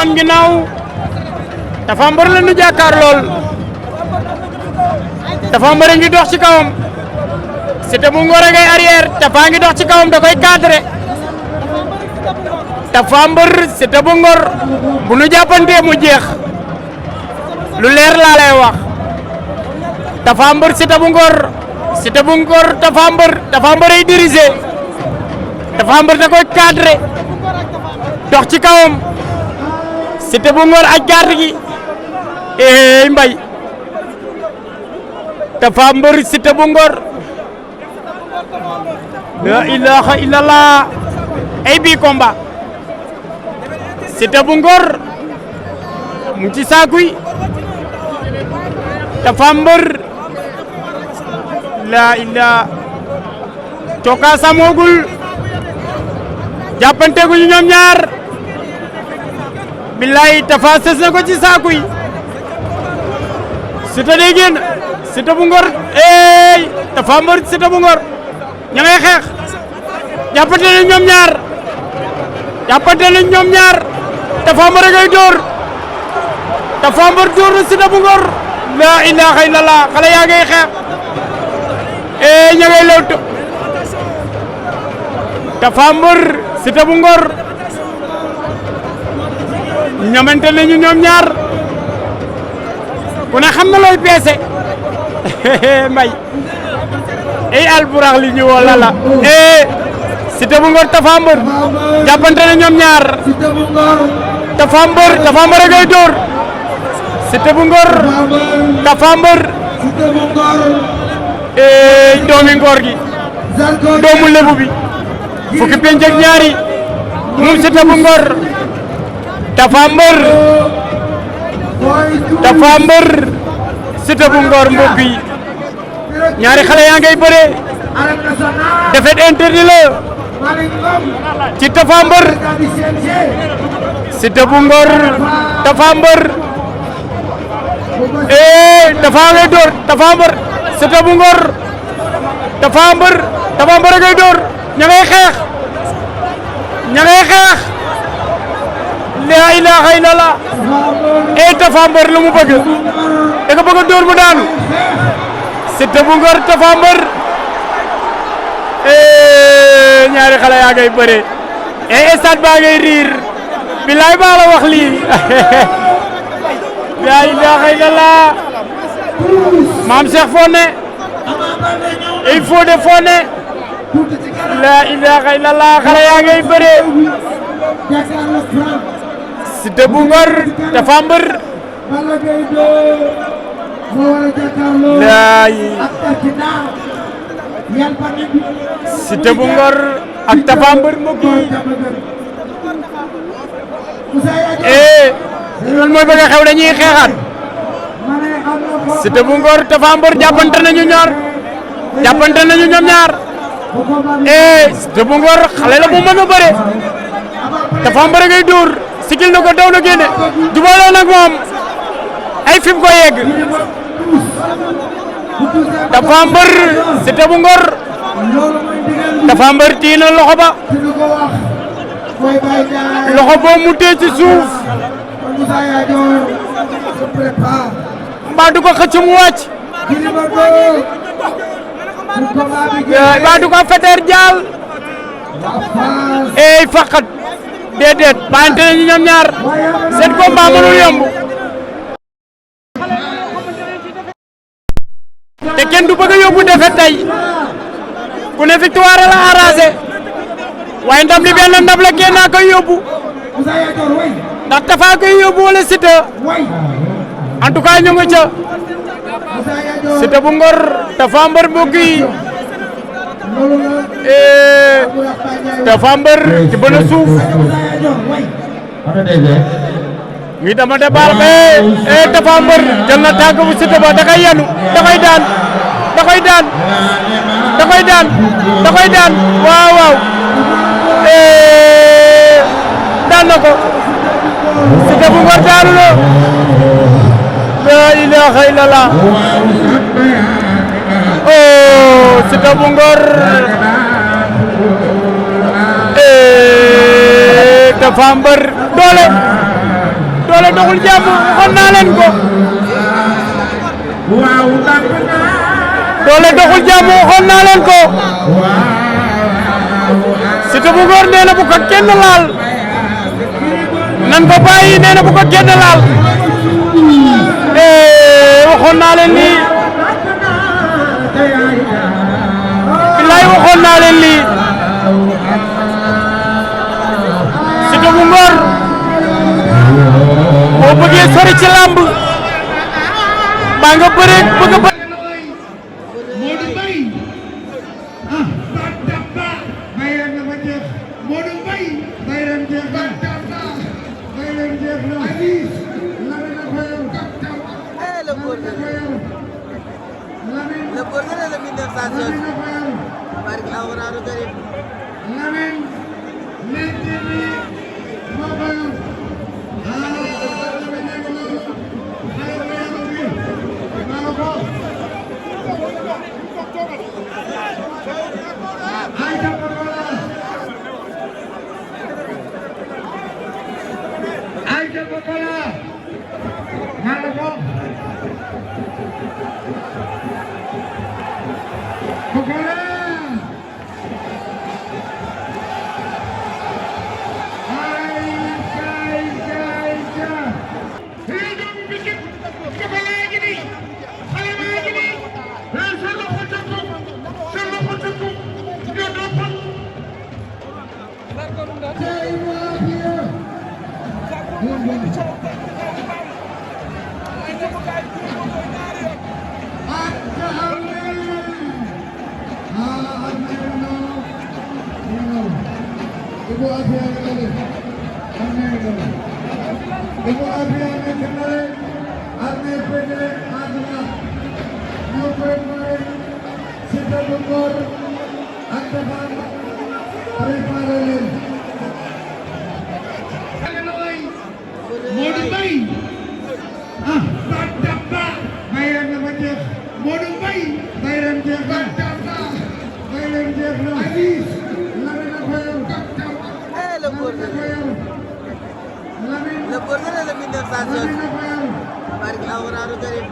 wan ginnaaw Tapha Mbeur la ñu jàkkaar lool Tapha Mbeur ngi dox ci kawam Siteu bu Ngor ngay arrière Tapha ngi dox ci kawam da koy cadré Tapha Mbeur Siteu bu Ngor bu nu jàppantee mu jeex lu leer laa lay wax Tapha Mbeur Siteu bu Ngor Tapha Mbeur ay dirigé Tapha Mbeur da koy cadré dox ci kawam Siteu bu Ngor ak garde gi mbay Tapha Mbeur Siteu bu Ngor la ilaha illallah ay bi combat Siteu bu Ngor mu ci saakuy Tapha Mbeur la ilaha coka samogul jàppante gu ñu ñoom ñaar billahi Tapha sës na ko ci saakuy Siteu day génn Siteu bu Ngor Tapha Mbeur Siteu bu Ngor ña ngay xeex jàppante nañ ñoom ñaar Tapha Mbeur ngay dóor Tapha Mbeur dóor na Siteu bu Ngor la ilaha illallah xale yaa ngay xeex ña ngay lewtu Tapha Mbeur Siteu bu Ngor ñamante nañu ñoom ñaar ku ne xam na looy peese mbay alburax li ñu wala la Siteu bu Ngor Tapha Mbeur jàppante na ñoom ñaar Tapha Mbeur a ngay dóor Siteu bu Ngor Tapha Mbeur doomi Ngor gi doomu Lebu bi fukki penc ak ñaari moom Siteu bu Ngor Tapha Mbeur Siteu bu Ngor mbokk yi ñaari xale yaa ngay bëre défaite interdit la ci Tapha Mbeur Siteu bu Ngor Tapha Mbeur Tapha ngay door Tapha Mbeur Siteu bu Ngor Tapha Mbeur ngay door ña ngay xeex la ilaha illallah Tapha Mbeur lu mu bëgg da nga bëgg a door mu daanu Siteu bu Ngor Tapha Mbeur ñaari xale yaa ngay bëre stade baa ngay riir bilaay baa la wax lii la ilaha illallah maam Cheikh foo ne il faut de foo ne la ilaha illallah xale yaa ngay bëre Siteu bu Ngor Tapha Mbeur laay Siteu bu Ngor ak Tapha Mbeur mbokk loolu mooy bëgg a xew dañuy xeexaat Siteu bu Ngor Tapha Mbeur jàppante nañu ñoom ñaar Siteu bu Ngor xale la bu mën a bëre Tapha Mbeur ngay dóor sigil na ko daw na génne jubaloo nag moom ay fi mu ko yegg Tapha Mbeur Siteu bu Ngor Tapha Mbeur tii na loxo ba loxo boo mu tee ci suuf mbaa du ko xëcc mu wàcc mbaa du ko feteer jaal faqat déedéet bàyyante nañu ñoom ñaar seen combat mënul yomb te kenn du bëgg a yóbbu defet tey ku ne victoire la arrangé waaye ndam li benn ndam la kenn naa koy yóbbu ndax Tapha koy yóbbu wala Siteu en tout cas ñu ngi ca Siteu bu Ngor Tapha Mbeur mbokk yi Tapha Mbeur ci bëna suuf mi dama de baal Tapha Mbeur jël na tànk bu Siteu ba da koy yanu da koy daan waaw daan na ko Siteu bu Ngor daanu na la ilaha illallah Siteu bu Ngor Tapha Mbeur doole doole doxul jàmm waxoon naa leen ko doole doxul jàmm waxoon naa leen ko Siteu bu Ngor nee na bu ko kenn laal nan ko bàyyi nee na bu ko kenn laal waxoon naa leen lii billaay waxoon naa leen lii Siteu bu Ngor boo bëggee sori ci làmb baa nga bëre bëgg a Le Bordelais de 1960. Barke Alxuraanu Kariim. Le Bordelais de 1960. Barke Alxuraanu Kariim.